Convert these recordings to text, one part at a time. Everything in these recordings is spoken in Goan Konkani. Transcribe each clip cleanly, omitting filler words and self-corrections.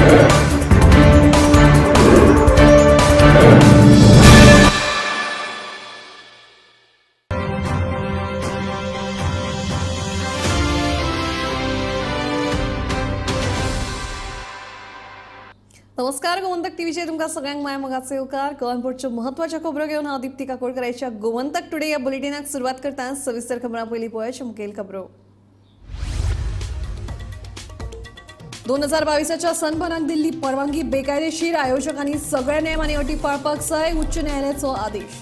नमस्कार, गोमंतक टीव्हीचे तुमकां सगळ्यांक माया मोगाचे येवकार. गोंयभरच्यो म्हत्वाच्यो खबरो घेवन हांव दीप्ती काकोडकराच्या गोमंतक टुडे या बुलेटिनाक सुरवात करता. सविस्तर खबरां पयलीं पळोवया मुखेल खबरो. 2022च्या सनबर्नाक दिल्ली परवानगी बेकायदेशीर. आयोजकांनी सगळे नेम आनी अटी पाळपाक जाय, उच्च न्यायालयाचो आदेश.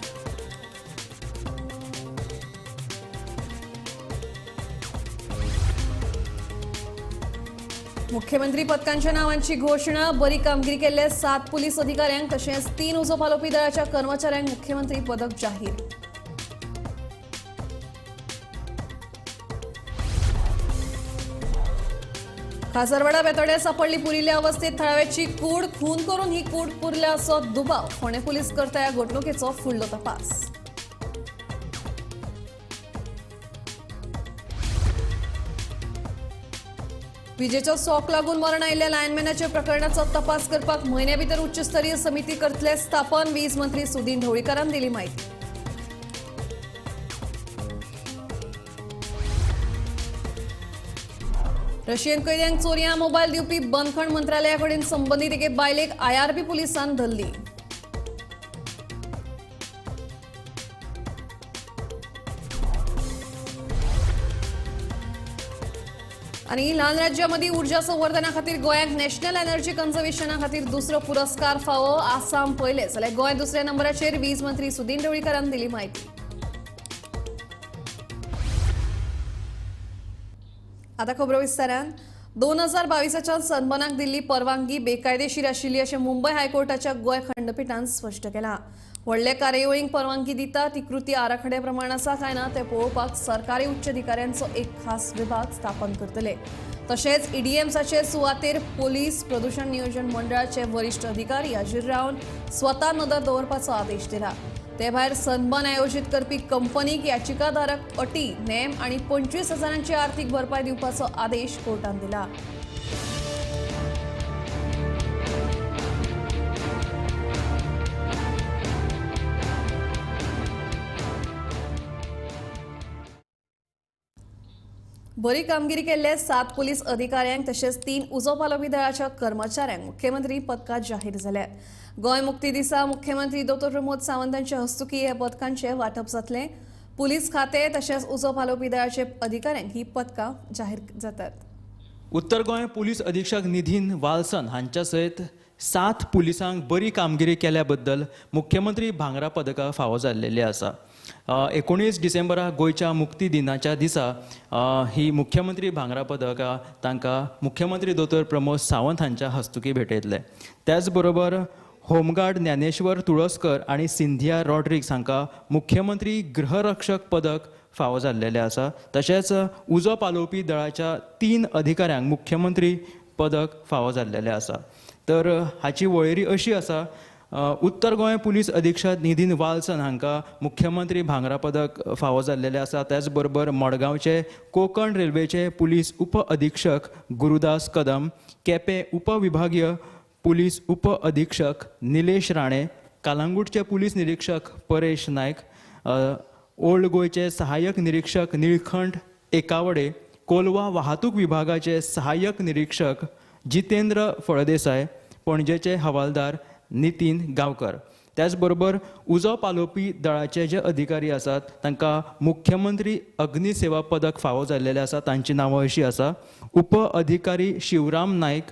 मुख्यमंत्री पदकांच्या नावांची घोषणा. बरी कामगिरी केल्ल्या 7 पुलीस अधिकाऱ्यांक तशेंच 3 उजो पालोवपी दळाच्या कर्मचाऱ्यांक मुख्यमंत्री पदक जाहीर. खासरवाडा बेतोड्या सापडली पुरिल्ल्या अवस्थेत थळाव्याची कूड. खून करून ही कूड पुरल्या असो दुबाव. फोंडें पुलीस करता ह्या घडणुकेचो फुडलो तपास. विजेचो शॉक लागून मरण आयिल्ल्या लायनमॅनाच्या प्रकरणाचो तपास करपाक म्हयन्या भितर उच्चस्तरीय समिती करतले स्थापन. वीज मंत्री सुदिन ढवळीकारान दिली माहिती. रशियन कैद्यांक चोरयां मोबायल दिवपी बंदखण मंत्रालया कडेन संबंदीत एके बायलेक आयआरबी पुलिसान धरली. आनी ल्हान राज्यामदीं ऊर्जा संवर्धना खातीर गोंयांक नॅशनल एनर्जी कन्झर्वेशना खातीर दुसरो पुरस्कार फावो. आसाम पयले जाल्यार गोंय दुसऱ्या नंबराचेर. वीज मंत्री सुदिन ढवळीकारान दिली माहिती. आतां खबरो विस्तारान. 2022च्या सनबर्नाक दिल्ली परवानगी बेकायदेशीर आशिल्ली अशें मुंबय हायकोर्टाच्या गोंय खंडपिठान स्पश्ट केलां. व्हडले कार्यावळींक परवानगी दिता ती कृती आराखड्या प्रमाण आसा काय ना तें पळोवपाक सरकारी उच्च अधिकाऱ्यांचो एक खास विभाग स्थापन करतले. तशेंच ईडीएम्साचे सुवातेर पोलीस प्रदूषण नियोजन मंडळाचे वरिश्ठ अधिकारी हाजीर रावन स्वता नदर दवरपाचो आदेश दिला. ते भायर सनबर्न आयोजीत करपी कंपनीक याचिकाधारक अटी, नेम आनी 25,000 आर्थिक भरपाय दिवपाचो आदेश कोर्टान दिला. बरी कामगिरी केल्ले 7 पुलीस अधिकाऱ्यांक तशेंच 3 उजो पालोवपी दळाच्या कर्मचाऱ्यांक मुख्यमंत्री पदकां जाहीर जाल्यात. गोंय मुक्ती दिसा मुख्यमंत्री डॉ प्रमोद सावंत हांचे हस्तुकी हे पदकांचें वांटप जातलें. पुलीस खातें तशेंच उजो पालोवपी दळाचे अधिकाऱ्यांक ही पदकां जाहीर जातात. उत्तर गोंय पुलीस अधीक्षक निधीन वाल्सन हांच्या सयत 7 पुलिसांक बरी कामगिरी केल्या बद्दल मुख्यमंत्री भांगरा पदकां फावो जाल्लेली आसा. 19 डिसेंबराक गोंयच्या मुक्ती दिनाच्या दिसा ही मुख्यमंत्री भांगरा पदकां तांकां मुख्यमंत्री दोतोर प्रमोद सावंत हांच्या हस्तुकी भेटयतले. त्याच बरोबर होमगार्ड ज्ञानेश्वर तुळसकर आनी सिंधिया रॉड्रिक्स हांकां मुख्यमंत्री गृहरक्षक पदक फावो जाल्लेलें आसा. तशेंच उजो पालोवपी दळाच्या 3 अधिकाऱ्यांक मुख्यमंत्री पदक फावो जाल्लेलें आसा. तर हाची वळेरी अशी आसा. उत्तर गोंय पुलीस अधीक्षक निधीन वाल्सन हांकां मुख्यमंत्री भांगरा पदक फावो जाल्लेलें आसा. त्याच बरोबर मडगांवचे कोंकण रेल्वेचे पुलीस उप अधीक्षक गुरुदास कदम, केपें उपविभागीय पुलीस उप अधीक्षक निलेश राणे, कालांगूटचे पुलीस निरीक्षक परेश नायक, ओल्ड गोंयचे सहाय्यक निरीक्षक निळखंठ एकावडे, कोलवा वाहतूक विभागाचे सहाय्यक निरीक्षक जितेंद्र फळदेसाय, पणजेचे हवालदार नितीन गांवकर. त्याच बरोबर उजो पालोवपी दळाचे जे अधिकारी आसात तांकां मुख्यमंत्री अग्निसेवा पदक फावो जाल्लेलें आसा. तांची नांवां अशीं आसा. उप अधिकारी Shivram Naik,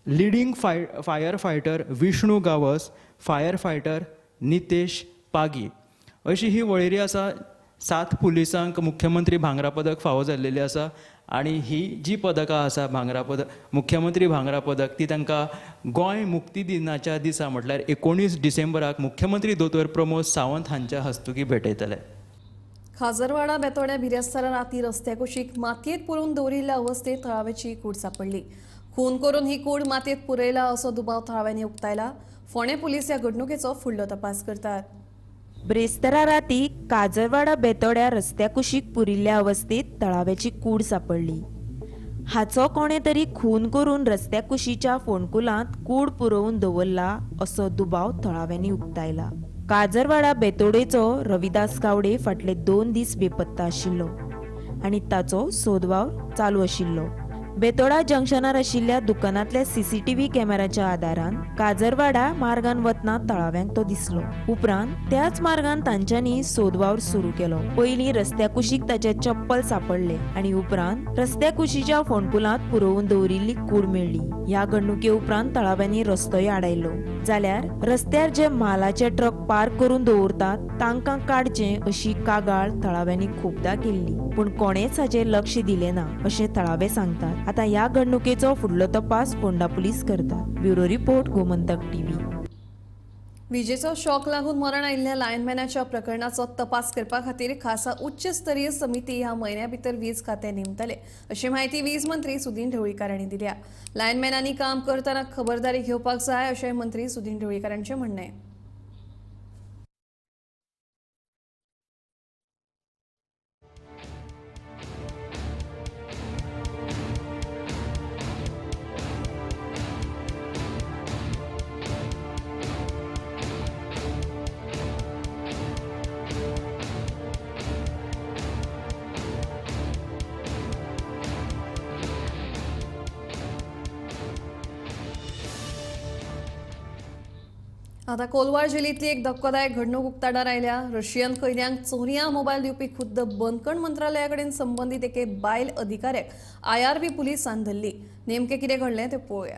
leading fire fighter Vishnu Gawas, fire fighter Nitesh Pagi. अशी ही वळेरी आसा. 7 पुलिसांक मुख्यमंत्री भांगरा पदक फावो जाल्लेलें आसा आनी ही जी पदकां आसा भांगरा पदक, मुख्यमंत्री भांगरा पदक, ती तांकां गोंय मुक्ती दिनाच्या दिसा म्हटल्यार 19 डिसेंबराक मुख्यमंत्री दोतोर प्रमोद सावंत हांच्या हस्तुकी भेटयतले. खाजरवाडा बेतोड्या बिरेस्तारा राती रस्त्या कुशीक मातयेंत पुरोवन दवरिल्ल्या अवस्थेत थळाव्याची कूड सापडली. खून करून ही कूड मातयेंत पुरयला असो दुबाव थळाव्यांनी उक्तायला. फोंडें पुलीस ह्या घडणुकेचो फुडलो तपास करतात. ब्रेस्तारा राती काजरवाडा बेतोड्या रस्त्या कुशीक पुरिल्ल्या अवस्थेत तळाव्याची कूड सापडली. हाचो कोणे तरी खून करून रस्त्या कुशीच्या फोंडकुलांत कूड पुरोवन दवरला असो दुबाव थळाव्यांनी उक्तायला. काजरवाडा बेतोडेचो रविदास गावडे फाटले 2 दीस बेपत्ता आशिल्लो आनी ताचो सोदवावर चालू आशिल्लो. बेतोडा जंक्शनार आशिल्ल्या दुकानांतल्या सीसीटीव्ही कॅमेराच्या आदारान काजरवाडा मार्गान वतना थळाव्यांक तो दिसलो. उपरांत त्याच मार्गान तांच्यांनी सोदवावर सुरू केलो. पयलीं रस्त्या कुशीक ताचे चप्पल सापडले आनी उपरांत रस्त्या कुशीच्या फोंडकुलांत पुरोवन दवरिल्ली कूड मेळ्ळी. ह्या घडणुके उपरांत थळाव्यांनी रस्तोय आडायलो. जाल्यार रस्त्यार जे मालाचे ट्रक पार्क करून दवरतात तांकां काडचें अशी कागाळ थळाव्यांनी खूबदां केल्ली, पूण कोणेच हाचेर लक्ष दिलें ना अशें थळावे सांगतात. आता ह्या घडणुकेचो फुडलो तपास फोंडा पुलीस करतात. Bureau report, Gomantak TV. विजेचो शॉक लागून मरण आयिल्ल्या लायनमॅनाच्या प्रकरणाचो तपास करपा खातीर खासा उच्च स्तरीय समिती ह्या म्हयन्या भितर वीज खातें नेमतले अशी म्हायती वीज मंत्री सुदिन ढवळीकार हांणी दिल्या. लायनमॅनांनी काम करतना खबरदारी घेवपाक जाय अशें मंत्री सुदिन ढवळीकार हांचें म्हणणें. आता कोलवाळ जेलींतली एक धक्कोदायक घडणूक उक्ताडार आयल्या. रशियन कैद्यांक चोरयां मोबायल दिवपी खुद्द बंदखण मंत्रालया कडेन संबंदीत एके बायल अधिकाऱ्याक आयआरबी पुलिसान धरली. नेमकें कितें घडलें तें पळोवया.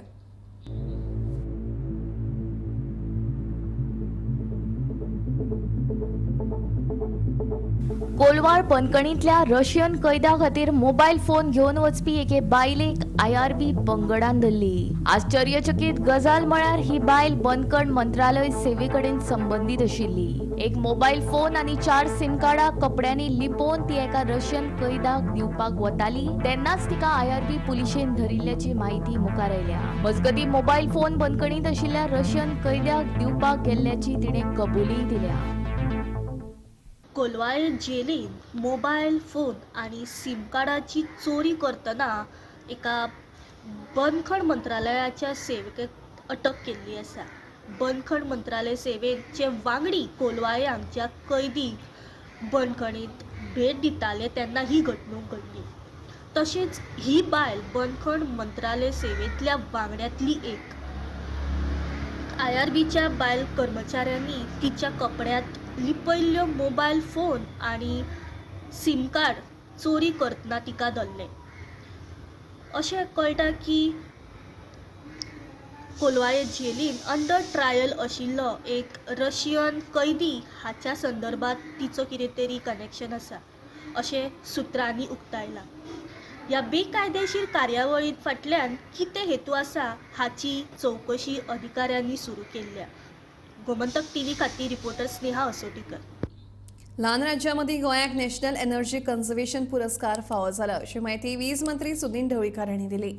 कोलवाळ बंदखणींतल्या रशियन कैद्या खातीर मोबायल फोन घेवन वचपी एके बायलेक आयआरबी पंगडान धरली. आश्चर्यचकीत गजाल म्हळ्यार ही बायल बंदखण मंत्रालय सेवे कडेन संबंदीत आशिल्ली. एक मोबायल फोन आनी 4 सिम कार्डां कपड्यांनी लिपोवन ती एका रशियन कैद्याक दिवपाक वताली तेन्नाच तिका आयआरबी पुलिशेन धरिल्ल्याची म्हायती मुखार आयल्या. मजगतीं मोबायल फोन बंदखणींत आशिल्ल्या रशियन कैद्याक दिवपाक गेल्ल्याची तिणें कबुलीय दिल्या. कोलवाळ जेलीन मोबायल फोन आनी सिम कार्डाची चोरी करतना एका बंदखण मंत्रालयाच्या सेवेक अटक केल्ली आसा. बंदखण मंत्रालय सेवेचे वांगडी कोलवाळे हांगच्या कैदी बंदखणींत भेट दिताले तेन्ना ही घडणूक घडली. तशेंच ही बायल बंदखण मंत्रालय सेवेंतल्या वांगड्यांतली एक. आयआरबीच्या बायल कर्मचाऱ्यांनी तिच्या कपड्यांत लिपयल्ल्यो मोबायल फोन आनी सिम कार्ड चोरी करतना तिका धरलें. अशें कळटा की कोलवाळे जेलीन अंडर ट्रायल आशिल्लो एक रशियन कैदी हाच्या संदर्भात तिचो कितें तरी कनेक्शन आसा अशें सुत्रांनी उक्तायलां. ह्या बेकायदेशीर कार्यावळी फाटल्यान कितें हेतू आसा हाची चवकशी अधिकाऱ्यांनी सुरू केल्ल्या. गोमंतक टीव्ही खातीर रिपोर्टर स्नेहा असोटीकर. ल्हान राज्यामदीं गोंयाक नॅशनल एनर्जी कन्झर्वेशन पुरस्कार फावो जाला अशी म्हायती वीज मंत्री सुदिन ढवळीकार हांणी दिली.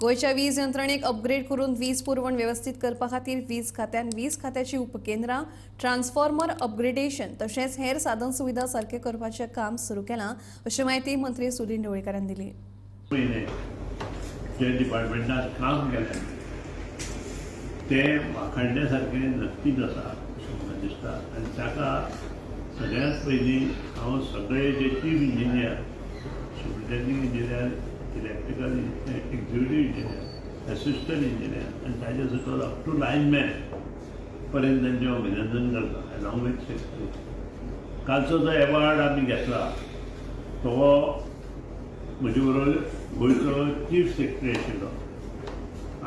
गोंयच्या वीज यंत्रणेक अपग्रेड करून वीज पुरवण वेवस्थीत करपा खातीर वीज खात्यान वीज खात्याची उपकेंद्रां, ट्रान्सफॉर्मर अपग्रेडेशन तशेंच हेर साधन सुविधा सारकें करपाचें काम सुरू केलां अशी म्हायती मंत्री सुदिन ढवळीकार हांणी दिली. जे डिपार्टमेंटान काम केलें तें वाखाणण्या सारकें नक्कीच आसा अशें म्हाका दिसता. आनी ताका सगळ्यांत पयलीं हांव सगळे जे chief engineer, superintending engineer, electrical executive engineer, assistant engineer आनी ताजे सकयल अप टू लायनमॅन पर्यंत तांचें हांव अभिनंदन करता अलॉंग विथ सेक्रेटरी. कालचो जो एवॉर्ड आमी घेतला तो म्हजे बरोबर गोंयचो चीफ सेक्रेटरी आशिल्लो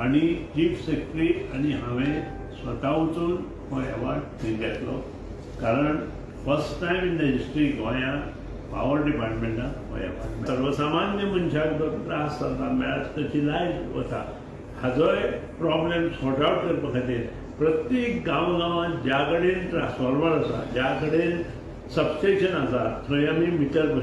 आनी चीफ सेक्रेटरी आनी हांवें स्वता वचून हो एवॉर्ड थंय घेतलो, कारण first time in the history गोंयांत पावर डिपार्टमेंटान हो एवॉर्ड. सर्वसामान्य मनशाक जो त्रास जाता मेळत तशी लायट वता हाजोय प्रॉब्लेम सॉर्ट आवट करपा खातीर प्रत्येक गांव गांवांत ज्या कडेन ट्रान्सफॉर्मर आसा, ज्या कडेन सबस्टेशन आसा थंय आमी मिटर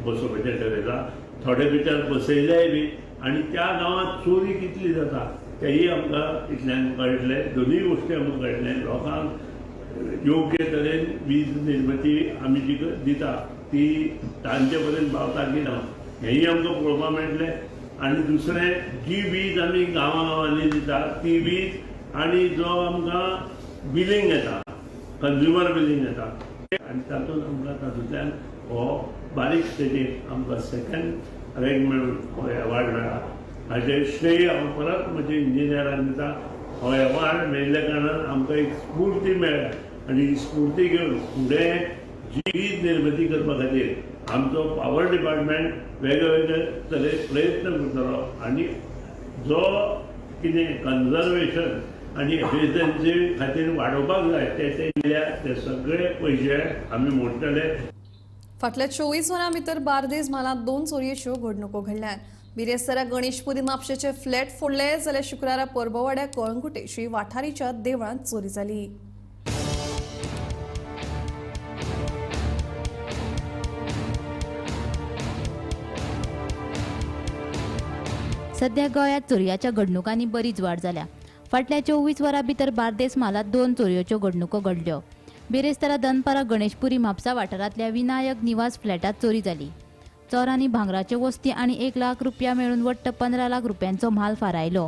बसोवपाचें ठरयलां. थोडे मिटर बसयलेय बी आनी त्या गांवांत चोरी कितली जाता तेंय आमकां इतल्यान कळटलें. दोनूय गोश्टी आमकां कळटलें. लोकांक योग्य तरेन वीज निर्मिती आमी जी दिता ती तांचे पर्यंत पावता की ना हेंय आमकां पळोवपाक मेळटलें. आनी दुसरें जी वीज आमी गांवां गांवांनी दिता ती वीज आनी जो आमकां बिलींग येता, कंज्युमर बिलींग येता आनी तातूंत आमकां तातूंतल्यान हो बारीक स्टेजीर आमकां सेकंड रँक मेळून हो एवॉर्ड मेळ्ळा. हाजें श्रेय हांव परत म्हज्या इंजिनियरांक दिता. हो एवॉर्ड मेळिल्ल्या कारणान आमकां एक स्फूर्ती मेळ्ळ्या आनी ही स्फूर्ती घेवन फुडें जी वीज निर्मिती करपा खातीर आमचो पावर डिपार्टमेंट वेगळे वेगळे तरे प्रयत्न करतलो आनी जो कितें कन्जर्वेशन आनी एफिशियन्सी खातीर वाडोवपाक जाय ते ते दिल्या ते सगळे पयशे आमी मोडटले. फाटल्या 24 वरां भितर बार्देज म्हालांत 2 चोरयेच्यो घडणुको घडल्यात. बिरेस्तारा गणेशपुरी म्हापशेचे फ्लॅट फोडले जाल्यार शुक्रारा परबवाड्या कळंगुटे श्री वाठारीच्या देवळांत चोरी जाली. सध्या गोंयांत चोरयाच्या घडणुकांनी बरीच वाड जाल्या. फाटल्या 24 वरां भितर बार्देस म्हालांत 2 चोरयेच्यो घडणुको घडल्यो. बिरेस्तारा दनपारा गणेशपुरी म्हापसा वाठारांतल्या विनायक निवास फ्लॅटांत चोरी जाली. चोरांनी भांगराच्यो वस्ती आनी 1 लाख रुपया मेळून वट्ट 15 लाख रुपयांचो म्हाल फारायलो.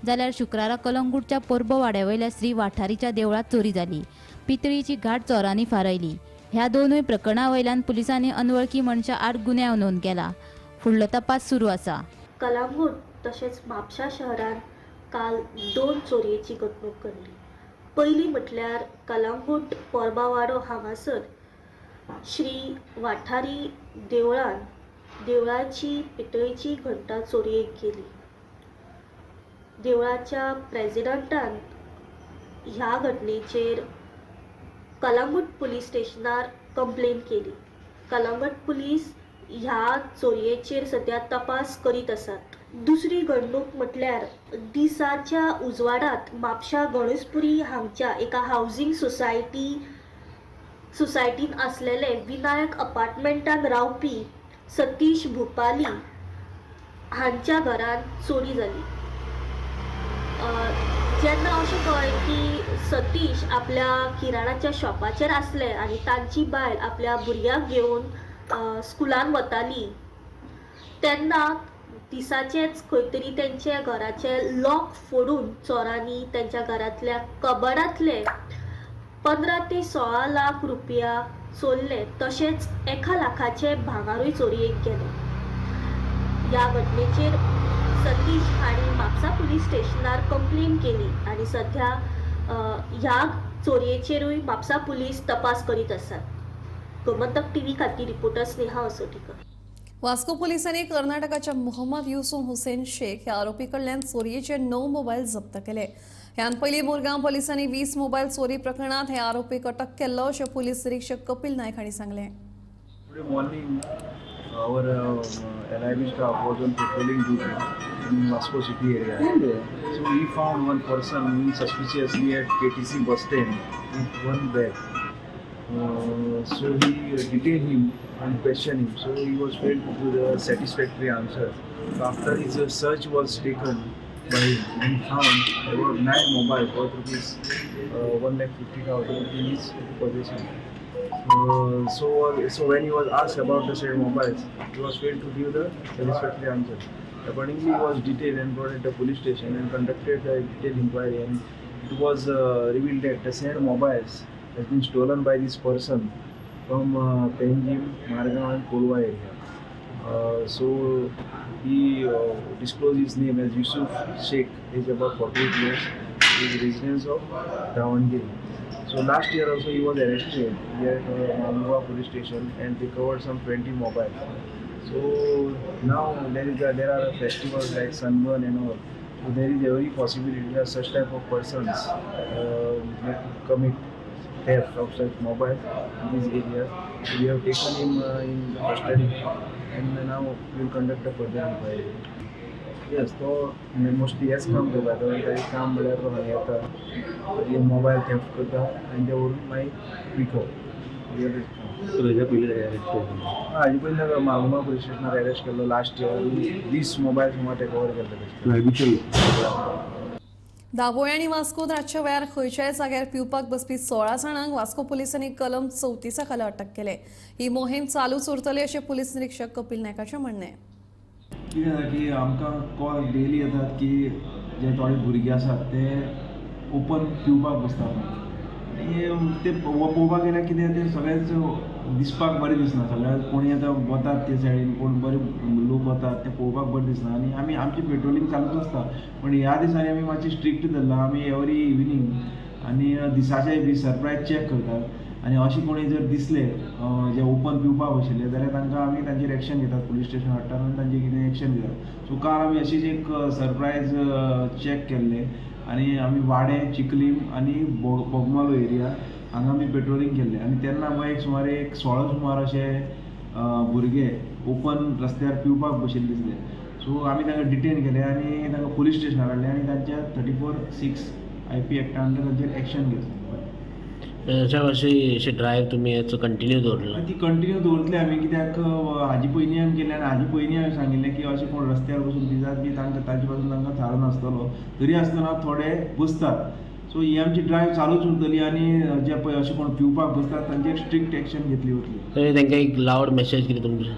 जाल्यार शुक्रारा कलंगूटच्या पोरबोवाड्या वयल्या श्री वाठारीच्या देवळांत चोरी जाली. पितळीची घाट चोरांनी फारायली. ह्या दोनूय प्रकरणां वयल्यान पुलिसांनी अनवळखी मनशा आड गुन्यांव नोंद केला. फुडलो तपास सुरू आसा. कलांगूट तशेंच म्हापशा शहरांत काल 2 चोरयेची घडणूक घडली. पयली म्हटल्यार कलांगूट पोरबावाडो हांगासर श्री वाठारी देवळान देवळाची पितळेची घंटा चोरयेक गेली. देवळाच्या प्रेजिडंटान ह्या घटनेचेर कलांगूट पुलीस स्टेशनार कंप्लेन केली. कलांगूट पुलीस ह्या चोरयेचेर सद्या तपास करीत आसात. दुसरी घडणूक म्हटल्यार दिसाच्या उजवाडात म्हापशा गणेशपुरी हांगच्या एका हावजींग सोसायटीन आसलेले विनायक अपार्टमेंटान रावपी सतीश भुपाली हांच्या घरान चोरी जाली. जेन्ना अशें कळ्ळें की सतीश आपल्या किराणाच्या शॉपाचेर आसले आनी तांची बायल आपल्या भुरग्याक घेवन स्कुलान वताली तेन्ना दिसाचेच खंय तरी तेंच्या घराचे लॉक फोडून चोरांनी तेंच्या घरांतल्या कबडांतले 15 ते 16 लाख रुपया चोरले. तशेंच 1 लाखाचे भांगारूय चोरयेक गेले. ह्या घटनेचेर सतीश हांणी म्हापसा पुलीस स्टेशनार कंप्लेन केली आनी सध्या ह्या चोरयेचेरूय म्हापसा पुलीस तपास करीत आसात. गोमंतक टीव्ही खातीर रिपोर्टर स्नेहा असोटीकर. वास्को पोलिसांनी कर्नाटकाच्या मोहम्मद युसुफ हुसेन शेख ह्या आरोपी कडल्यान चोरयेचे 9 मोबायल जप्त केले. ह्यान पयलीं मुरगांव पोलिसांनी 20 मोबायल चोरी प्रकरणांत हे आरोपीक अटक केल्लो अशें पुलीस निरीक्षक कपिल नायक हांणी सांगलें. Today morning, our LIB staff was on patrolling duty in Vasco city area. So we found one person moving suspiciously at KTC bus stand with one bag. So he detained him and questioned him. So he was failed to give the satisfactory answer. So after his search was taken by him and found about 9 mobile worth rupees 1,50,000 in his possession. So when he was asked about the said mobiles, he was failed to give the satisfactory answer. Accordingly, he was detained and brought at the police station and conducted a detailed inquiry, and it was revealed that the said mobiles has been stolen by this person from Penjim, Margao and Kolwa area. So he disclosed his name as Yusuf Sheikh, is about 48 years, he is resident of Davangere. So last year also he was arrested here at Malwa police station and recovered some 20 mobiles. So now there are festivals like Sunburn and all. So there is every possibility that such type of persons may commit theft of such mobile in these areas. So we have taken him in custody and now we will conduct a further inquiry. Yes, तो मोस्टली हेच काम करता. तो ताजें काम म्हळ्यार तो हांगा येता, मोबायल थेफ्ट करता आनी ते व्हरून मागीर विकप. हेज्या पयलीं अरेस्ट केल्लो? हाजे पयलीं मागुमा पुलीस स्टेशनार अरेस्ट केल्लो लास्ट इयर. 20 मोबायल सुमार टेक ओवर केल्ले तेजे. दाबोळी आनी वास्कोत रातच्या वेळार खंयच्याय जाग्यार पिवपाक बसपी 16 जाणांक वास्को पुलिसांनी कलम 34 खाला अटक केले. ही मोहीम चालूच उरतली अशें पुलीस निरीक्षक कपिल नायकाचें म्हणणें. कितें जाता की आमकां कॉल डेली येतात की जे थोडे भुरगे आसात ते ओपन पिवपाक बसतात आनी ते पळोवपाक गेल्यार कितें तें सगळेंच दिसपाक बरें दिसना. सगळ्या कोणी आतां वतात ते सायडीन, कोण बरे लोक वतात ते पळोवपाक बरें दिसना. आनी आमी आमची पेट्रोलिंग चालूच आसता, पूण ह्या दिसांनी आमी मातशी स्ट्रिक्ट धरला. आमी एवरी इवनींग आनी दिसाचे बी सरप्रायज चॅक करतात आनी अशें कोणी जर दिसले जे ओपन पिवपाक बशिल्ले जाल्यार तांकां आमी तांचेर एक्शन घेतात, पुलीस स्टेशन हाडटात आनी तांचेर कितें एक्शन घेतात. सो काल आमी अशीच एक सरप्रायज चॅक केल्ले आनी आमी वाडे, चिखलीम आनी बोगमालो एरिया हांगा आमी पेट्रोलिंग केल्लें आनी तेन्ना आमकां एक सुमार एक 16 सुमार अशे भुरगे ओपन रस्त्यार पिवपाक बशिल्ले दिसले. सो आमी तांकां डिटेन केले आनी तांकां पुलीस स्टेशनार हाडले आनी तांच्या 34(6) IP एक्टा अंडर तांचेर एक्शन घेतलें. साहेब, अशी अशी ड्रायव्ह तुमी कंटिन्यू दवरला? ती कंटिन्यू दवरतली आमी, कित्याक हाजी पयलीं आमी केल्ले आनी हाजी पयलीं हांवें सांगिल्लें की अशें कोण रस्त्यार बसून पितात बी तांकां ताजे पासून तांकां थारो नासतलो, तरी आसतना थोडे बसतात. सो ही आमची ड्रायव्ह चालूच उरतली आनी जे पळय अशें कोण पिवपाक बसतात तांचेर स्ट्रिक्ट एक्शन घेतली वतली. तरी तांकां एक लावड मेसेज कितें तुमची?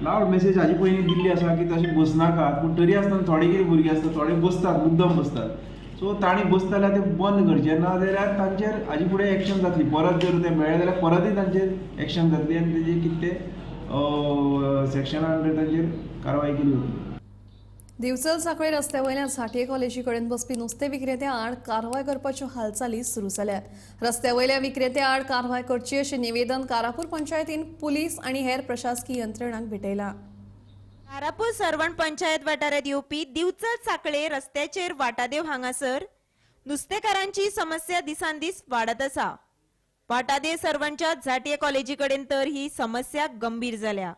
लावड मेसेज हाजे पयलीं दिल्ली आसा की तशें बसनाकात, पूण तरी आसतना थोडे कितें भुरगे आसतात थोडे बसतात, मुद्दम बसतात. सो तांणी बसता जाल्यार तें बंद करचें, ना जाल्यार तांचेर हाजे फुडें एक्शन जातली. परत जर तें मेळ्ळें जाल्यार परतूय तांचेर एक्शन जातली आनी तेजेर कितें तें सेक्शना अंडर तांचेर कारवाय केली वतली. दिवचल सांखळे रस्त्या वयल्यान साठये कॉलेजी कडेन बसपी नुस्तें विक्रेत्या आड कारवाय करपाच्यो हालचाली सुरू जाल्यात. रस्त्या वयल्या विक्रेत्या आड कारवाय करची अशें निवेदन कारापूर पंचायतीन पुलीस आनी हेर प्रशासकीय यंत्रणांक भेटयलां. कारापूर सर्वण पंचायत वाठारांत येवपी दिवचल सांखळे रस्त्याचेर वाटादेव हांगासर नुस्तेकारांची समस्या दिसान दीस वाडत आसा. वाटादेव सर्वणच्या झांटये कॉलेजी कडेन तर ही समस्या गंभीर जाल्या.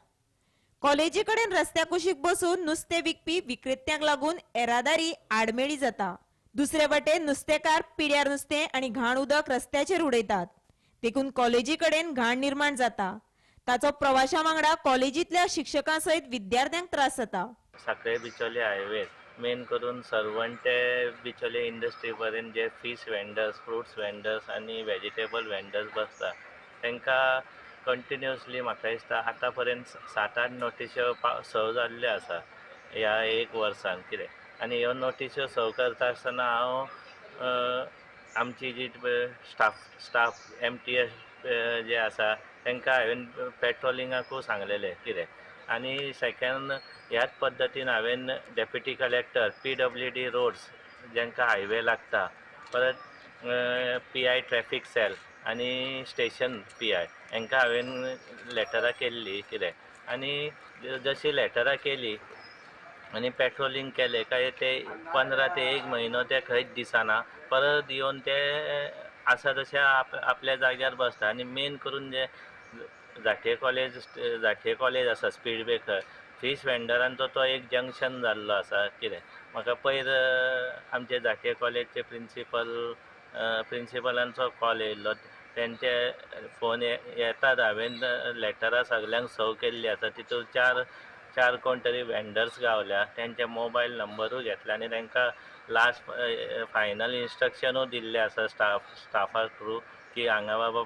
कॉलेजी कडेन रस्त्या कुशीक बसून नुस्तें विकपी विक्रेत्यांक लागून येरादारी आडमेळी जाता. दुसरे वटेन नुस्तेकार पिड्यार नुस्तें आनी घाण उदक रस्त्याचेर उडयतात, देखून कॉलेजी कडेन घाण निर्माण जाता. ताचो प्रवाशां वांगडा कॉलेजींतल्या शिक्षकां सयत विद्यार्थ्यांक त्रास जाता. सांखळे बिचोले हायवे मेन करून सर्वण ते बिचोले इंडस्ट्री पर्यंत जे फीश वेंडर्स, फ्रुट्स वेंडर्स आनी वेजिटेबल वेंडर्स बसता तांकां कंटिन्युअसली म्हाका दिसता आतां पर्यंत 7-8 नोटिश्यो सर्व जाल्ल्यो आसा ह्या एक वर्सान कितें. आनी ह्यो नोटिश्यो सर्व करता आसतना हांव आमची जी स्टाफ MTS जे आसा तांकां हांवें पेट्रोलिंगाकूय सांगलेलें कितें. आनी सेकेंड ह्याच पद्दतीन हांवें डेप्युटी कलेक्टर, PWD roads जांकां हायवे लागता, परत PI traffic sell आनी स्टेशन PI हांकां हांवें लेटरां केल्ली कितें. आनी जशी लेटरां केली आनी पेट्रोलिंग केलें काय ते 15 ते 1 म्हयनो ते खंयच दिसना, परत येवन ते आसा तशें आपल्या जाग्यार बसता. आनी मेन करून जे झांटये कॉलेज आसा स्पीड ब्रेकर, फीश वेंडरांचो तो एक जंक्शन जाल्लो आसा कितें. म्हाका पयर आमचे झांटये कॉलेजचे प्रिंसिपलांचो कॉल येयल्लो, तेंचे फोन येतात. हांवें लेटरां सगल्यांक सर्व केल्ली आसा, तितून चार कोण तरी वेंडर्स गावल्या, तेंचे मोबायल नंबरूय घेतले आनी तांकां लास्ट फायनल इन्स्ट्रक्शनूय दिल्लें आसा स्टाफा थ्रू की हांगा बाबा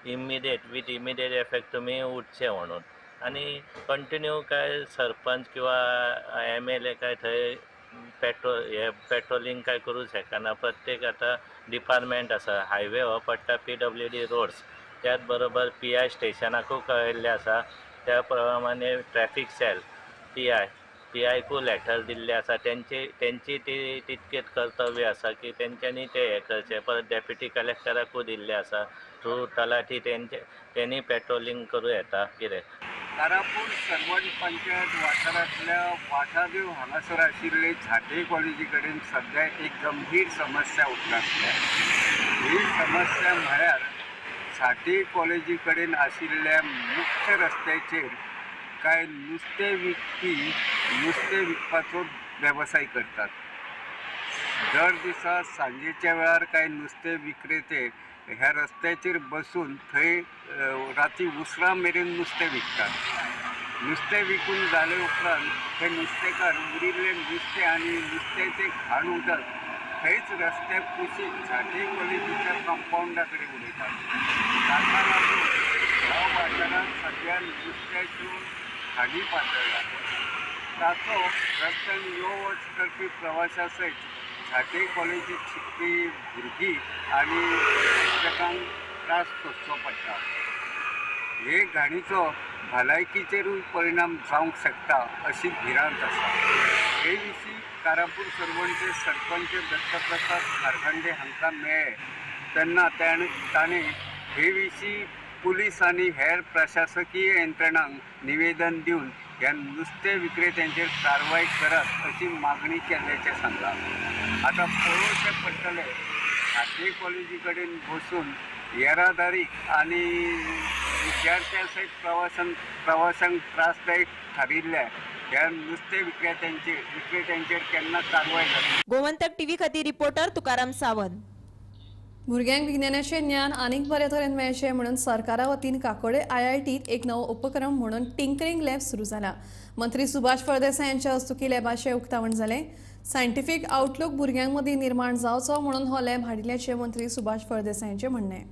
इमिडिएट विथ इमिडिएट इफेक्ट तुमी उठचे म्हणून. आनी कंटिन्यू काय सरपंच किंवा MLA काय थंय पेट्रोलिंग काय करूं शकना. प्रत्येक आतां डिपार्टमेंट आसा, हायवे हो पडटा PWD roads, त्याच बरोबर PI स्टेशनाकूय कळयल्लें आसा, त्या प्रमाणे ट्रॅफिक सेल PIकूय लेटर दिल्लें आसा. तेंची ती तितकेच कर्तव्य आसा की तेंच्यांनी तें हें करचें. परत डेप्युटी कलेक्टराकूय दिल्लें आसा थ्रू तलाठी तेणी पेट्रोलिंग करूं येता कितें. कारापूर सर्वण पंचायत वाठारांतल्या वाठादेव हांगासर आशिल्ले झांटये कॉलेजी कडेन सद्या एक गंभीर समस्या उप्रासल्या. ही समस्या म्हळ्यार झांटये कॉलेजी कडेन आशिल्ल्या मुख्य रस्त्याचेर कांय नुस्तें विकपी नुस्तें विकपाचो वेवसाय करतात. दर दिसा सांजेच्या वेळार कांय नुस्तें विक्रेते ह्या रस्त्याचेर बसून थंय राती उसरां मेरेन नुस्तें विकतात. नुस्तें विकून जाले उपरांत हे नुस्तेकार उरिल्लें नुस्तें आनी नुस्त्याचें घाण उदक थंयच रस्त्या कुशीक झांटये कॉलेजीच्या कंपावंडा कडेन उडयतात. ताका लागून ह्या वाठारांत सद्या नुस्त्याच्यो घाणी पातळ्ळा. ताचो रस्त्यान यो वच करपी प्रवाशां सयत झांट्ये कॉलेजीत शिकपी भुरगीं आनी शिक्षकांक त्रास सोंसचो पडटा. हे घाणीचो भलायकीचेरूय परिणाम जावंक शकता अशी भिरांत आसा. हे विशीं कारापूर सरवणचे सरपंच दत्तप्रसाद खारखंडे हांकां मेळ्ळे तेन्ना ताणें हे विशीं पुलीस आनी हेर प्रशासकीय यंत्रणांक निवेदन दिवन ह्या नुस्तें विक्रेत्यांचेर कारवाय करात अशी मागणी केल्ल्याचें सांगलां. आतां पळोवचें पडटलें झांट्ये कॉलेजी कडेन बसून येरादारी आनी विद्यार्थ्यां सयत प्रवाशांक त्रासदायक थारिल्ल्या ह्या नुस्तें विक्रेत्यांचेर केन्ना कारवाय जातली. गोमंतक टीव्ही खातीर रिपोर्टर तुकाराम सावंत. भुरग्यांक विज्ञानाचें ज्ञान आनीक बरे तरेन मेळचें म्हणून सरकारा वतीन काकोडे आयआयटीत एक नवो उपक्रम म्हणून टिंकरिंग लॅब सुरू जाला. मंत्री सुभाष फळदेसाय यांच्या हस्तुकी लॅबाचें उक्तावण जालें. सायंटिफीक आउटलूक भुरग्यां मदीं निर्माण जावचो म्हणून हो लॅब हाडिल्ल्याचें मंत्री सुभाष फळदेसाय यांचें म्हणणें.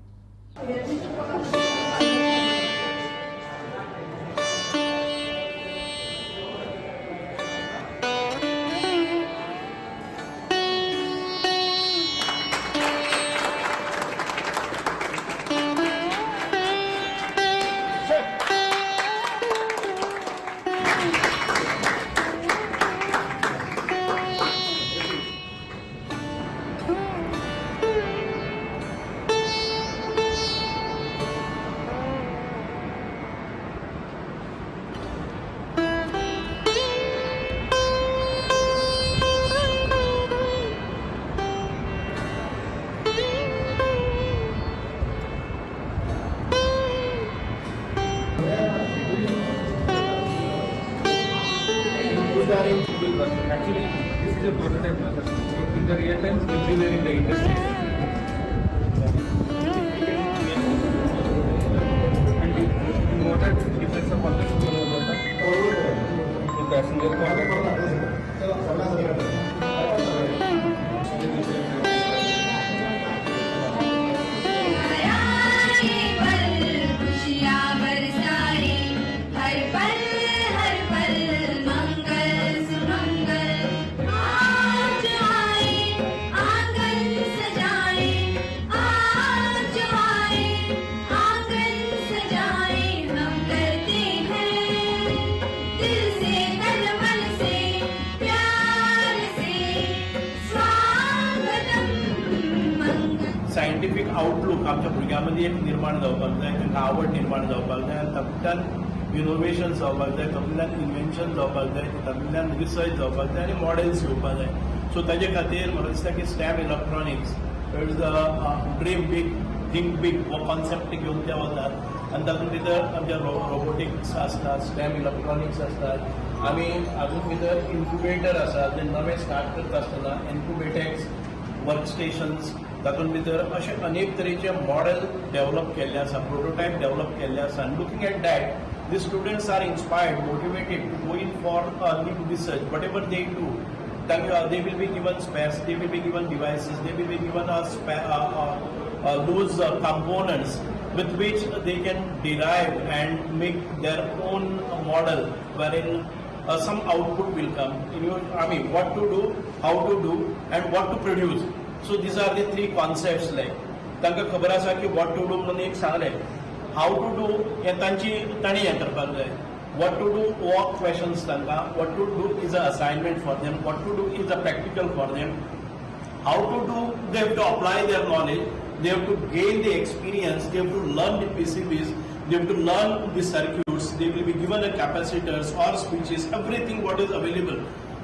Actually, this is a prototype method. In the real times, everywhere in the industry. And the motor depends upon the motor, the passenger car. Scientific outlook आमच्या भुरग्यां मदीं एक निर्माण जावपाक जाय, तांकां आवड निर्माण जावपाक जाय आनी तातूंतल्यान इनोवेशन जावपाक जाय, तातूंतल्यान इन्वेन्शन जावपाक जाय, तातूंतल्यान रिसर्च जावपाक जाय आनी मॉडेल्स येवपाक जाय. सो ताजे खातीर म्हाका दिसता की STEM electronics is a dream big think big हो कॉन्सेप्ट घेवन ते वतात आनी तातूंत भितर आमच्या रोबोटिक्स आसतात, स्टॅम इलेक्ट्रॉनिक्स आसतात, आमी हातूंत भितर इन्क्युबेटर आसा जे नवे स्टार्ट करता आसतना इन्क्युबेटेक्स वर्क स्टेशन्स, तातूंत भितर अशे अनेक तरेचे मॉडेल डेव्हलप केल्ले आसा, प्रोटोटायप डेव्हलप केल्ले आसा. आनी looking at that the students are inspired, motivated to go in for new research. Whatever they do, they will be given space, they will be given devices, they will be given those components with which they can derive and make their own model wherein some output will come. I mean, what to do, how to do and what to produce. So these are the three concepts. Like तांकां खबर आसा की what to do म्हणून एक सांगलें, how to do हें तांची तांणी हें करपाक जाय. What to do हो क्वेशन्स तांकां, what to do is a assignment for them, what to do is a practical for them, how to do they have to apply their knowledge, they have to gain the experience, they have to learn the PCBs, they have to learn the circuits, they will be given the capacitors or switches, everything what is available.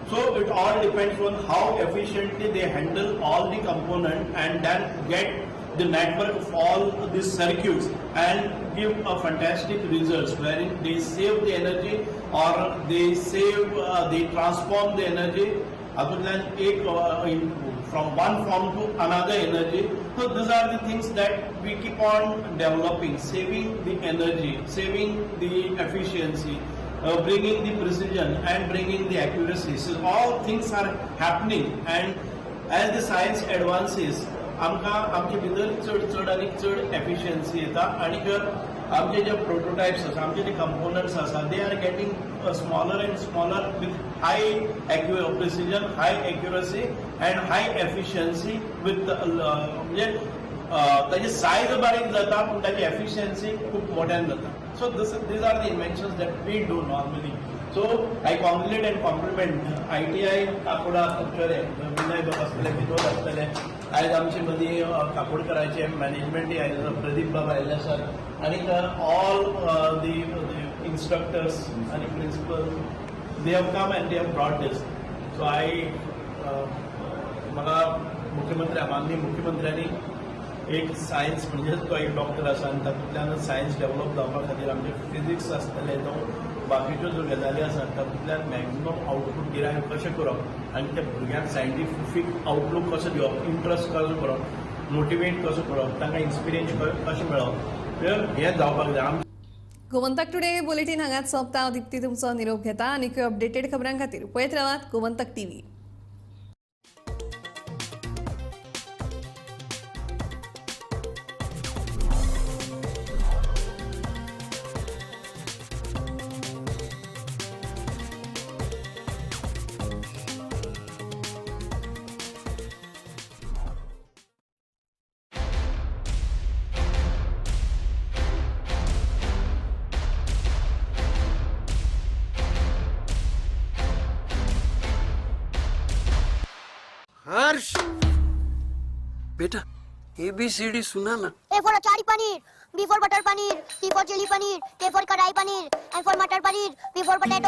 So it all depends on how efficiently they handle all the component and then get the network of all these circuits and give a fantastic results wherein they save the energy or they save, they transform the energy other than from one form to another energy. So these are the things that we keep on developing, saving the energy, saving the efficiency, bringing the precision and bringing the accuracy. So all things are happening, and as the science advances, आमकां आमचे भितर चड चड आनी चड एफिशियन्सी येता आनी आमचे जे प्रोटोटायप्स आसा, आमचे जे कंपोनंट्स आसा, they are getting smaller and smaller with high precision, high accuracy and high efficiency with म्हणजे ताची सायज बारीक जाता पूण ताची एफिशियन्सी खूब मोठ्यान जाता. So these are the inventions that we do normally. So I congratulate and compliment ITI Kakoda Curchorem, Vinay बाब आसतले, विनोद आसतले, आयज आमचे मदीं काकोडकराचे मॅनेजमेंटय आयिल्ले, प्रदीप बाब आयिल्ले आसात आनी ऑल the instructors आनी principal, they have come and they have brought this. So I म्हाका मुख्यमंत्री, माननीय मुख्यमंत्र्यांनी एक सायन्स म्हणजे तो एक डॉक्टर आसा आनी तातूंतल्यान सायन्स डेव्हलप जावपा खातीर आमचे फिजिक्स आसतले जावं बाकीच्यो ज्यो गजाली आसात तातूंतल्यान मॅक्झिमम आउटपूट डिरायव कशें करप आनी त्या भुरग्यांक सायंटिफीक आउटलूक कसो दिवप, इंट्रस्ट कसो करप, मोटिवेट कसो करप, तांकां इन्स्पिरेशन कशें मेळप, हें जावपाक जाय. गोमंतक टुडे बुलेटीन हांगाच सोंपता. हांव दीप्ती तुमचो निरोप घेता आनी अपडेटेड खबरां खातीर पळयत रावात गोमंतक टीव्ही. हर्ष बेटा ABCD सुना ना. A for achari paneer, B for butter paneer, C for chili paneer, K for kadai paneer, M for matar paneer, P for potato.